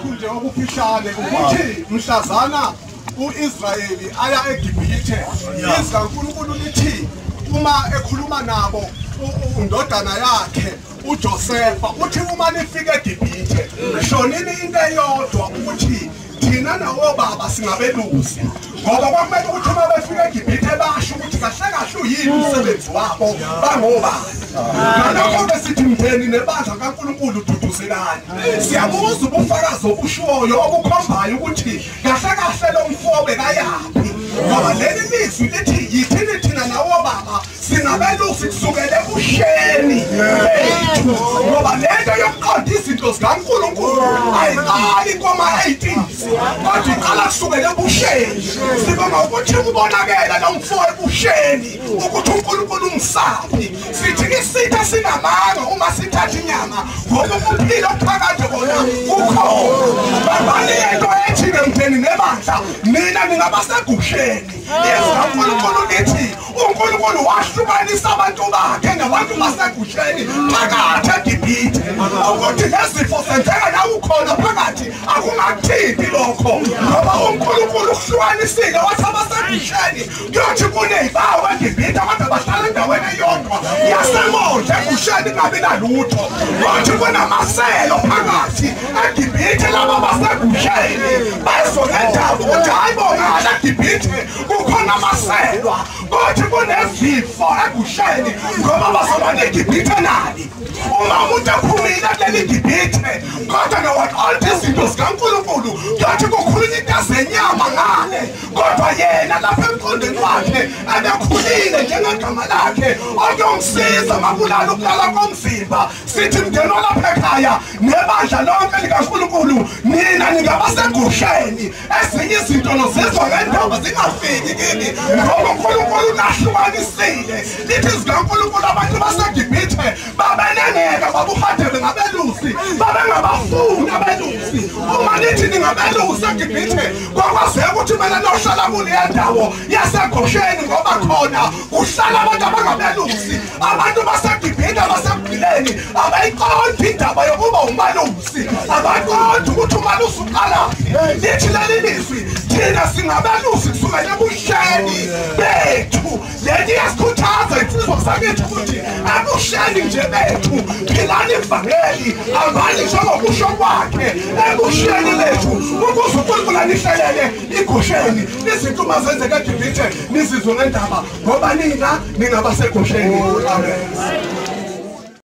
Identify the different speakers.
Speaker 1: Lokhu nje okufishane ukuthi mhlazana uIsrayeli aya eGibhithe, izwi kaNkulunkulu lithi uma ekhuluma nabo undodana yakhe uJosefa uthi uma nifika eGibhithe shonini into eyodwa ukuthi thina nawobaba singabelusi, ngoba kwakumele ukuthi uma befika eGibhithe basho ukuthi kahle kahle uyini umsebenzi wabo, bangobani. Ngalokho-ke sithi mndeni nebandla kaNkulunkulu duduzelani. Siyabuza ubufakazi obushoyo obukhombayo ukuthi kahle kahle lo mfo bekayaphi, ngoba leli lizwi lithi yithini thina nawobaba singabelusi kusukela ebusheni bethu, ngoba lento yokuqonda izinto zikaNkulunkulu ayiqali koma-80s kodwa iqala kusukela ebusheni. Sibonga ukuthi kubonakele lo mfo ebusheni ukuthi uNkulunkulu umsaphi. Sithi isitha sinamanga uma sithatha inyama, ngoba ukuphila okuphakade kona kukhona. Babani into ethi mndeni nebandla, nina ningabasegusheni. Izwi kaNkulunkulu lithi uNkulunkulu wahlukanisa abantu bakhe nabantu basegusheni phakathi eGibhithe, ukuthi lezifo zenzeka la ukhona phakathi akungathinti lokho, ngoba uNkulunkulu uhlukanisile wathi abasegusheni kuyothi kunezibawo eGibhithe kodwa bahlala endaweni eyodwa yasemondla egusheni kungabi nalutho. Kuyothi kunamaselo phakathi eGibhithe laba basegusheni bazongendaba ukuthi hayi bo ngala eGibhithe kukhona amaselwa, kuthi kunezifo egusheni ngoba bazalwane eGibhithe nani. Uma umuntu ephumile kuleli Gibhithe kodwa ngewaqonda izinto zikaNkulunkulu kuyothi kukhulunywa into zenyama ngale, kodwa yena lapha emqondweni wakhe abekhulile njengegama lakhe okuyomsiza makulala ukulala komzimba. Sithi mndeni walapha ekhaya nebandla lonke likaNkulunkulu, nina ningabasegusheni. Ezinye izinto nozizwa ngendaba zingafiki kini ngoba uNkulunkulu unahlukanisile. Lithi zikaNkulunkulu abantu baseGibhithe babenengeka babuhadebe ngabelusi, babengabafuni abelusi. Uma nithi ningabelusi eGibhithe kwakwazeka ukuthi kumele nohlala kuleya ndawo yaseGosheni ngoba khona kuhlala abantu abangabelusi. Abantu baseGibhithe abasekugcineni abayiqondi indaba yokuba umalusi, abaqondi ukuthi umalusi uqalaphi. Lithi leli lizwi thina singabelusi kusukela ebusheni bethu. Leli iyasikhuthaza insizwa zakithi ukuthi ebusheni nje bethu philani ivangeli, hambani njengokusho kwakhe ebusheni bethu ukuze uNkulunkulu anihlelele iGosheni. Izinto uma zenzeka eGibhithe nizizwe ngendaba ngoba nina ningabaseGosheni. Amen.